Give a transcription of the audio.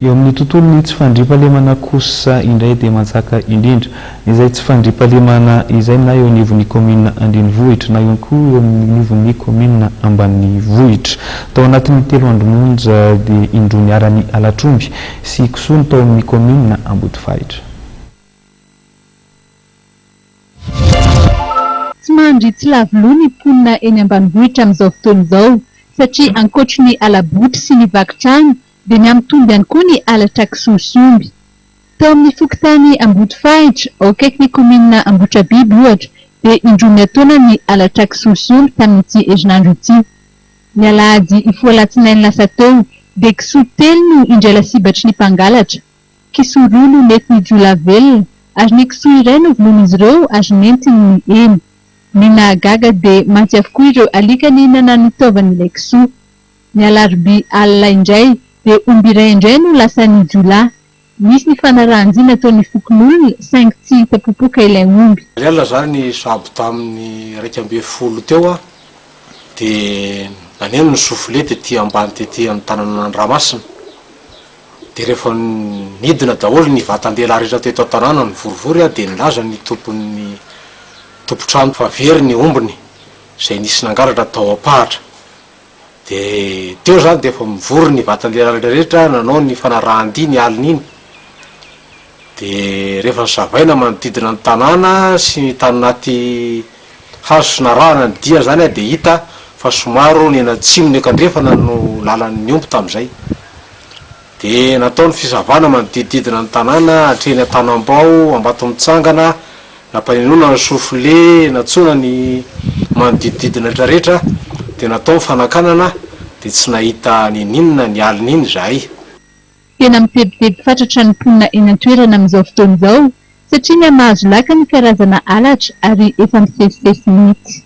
Eo amin'ny tontolon'ny tsy fandriampahalemana kosa indray dia manjaka indrindra izay tsy fandriampahalemana izay na eo anivon'ny kaominina an-drenivohitra na ihany koa eo anivon'ny kaominina ambanivohitra. Tao anatin'ny telo andro monja dia indroa niharan'ny halatr'omby sy kisoa ny tao amin'ny kaominina Ambodifahitra. Tsy mandry tsy lavo loha ny mponina eny ambanivohitra amin'izao fotoana izao satria ankoatry ny hala-botry sy ny vaky trano dia mihamitombo ihany koa ny halatra kisoa sy omby. Tao amin'ny fokontany Ambodifahitra, ao akaikin'ny kaominina Ambohitrabiby ohatra, dia indroa miataona ny halatra kisoa sy omby tamin'ity herinandro ity. Ny alahady hifoha alatsinainy lasa teo dia kisoa telo no indray lasibatry ny mpangalatra. Kisoa roa no nentin'ny jiolahy velona ary ny kisoa iray novonoin'izy ireo ary nentiny ny hena. Ny nahagaga dia maty avokoa ireo alika nihinana ny taovan'ilay kisoa. Ny alarobia alina indray dia omby iray indray no lasan'ny jiolahy. Nisy ny fanarahan-dia nataon'ny fokonolona saingy tsy hita popoka ilay omby. Ny alina izany sahabo tamin'ny 11 teo aho dia naneno ny soufflet tety ambany tety amin'ny tanànan'Andramasina. Dia rehefa nidina daholo ny vatan-dehilahy rehetra teto an-tanàna nivorivory aho dia nilaza ny tompon'ny tompon-trano fa very ny ombiny izay nisy nangalatra tao am-pahatra. Dia teo izany dia efa mivory ny vatan-dehilahy rehetra nanao ny fanarahan-dia ny alina iny. Dia rehefa nosavaina manodidina ny tanàna sy ny tany anaty hazo sy narahana ny dia izany dia hita fa somaro nianatsimo niankandrefana no lalan'ny omby tamin'izay. Dia natao ny fisavana manodidididina ny tanàna hatreny Antanambao, Ambatomitsangana, nampanenoana ny soufflet, nantsoina ny manodidididina rehetrarehetra, dia natao ny fanakanana, dia tsy nahita n'inon'inona ny alina iny izahay. Tena mitebiteby fatratra ny mponina eny an-toerana amin'izao fotoana izao satria mihamahazo laka ny karazana halatra ary efa misesisesy mihitsy.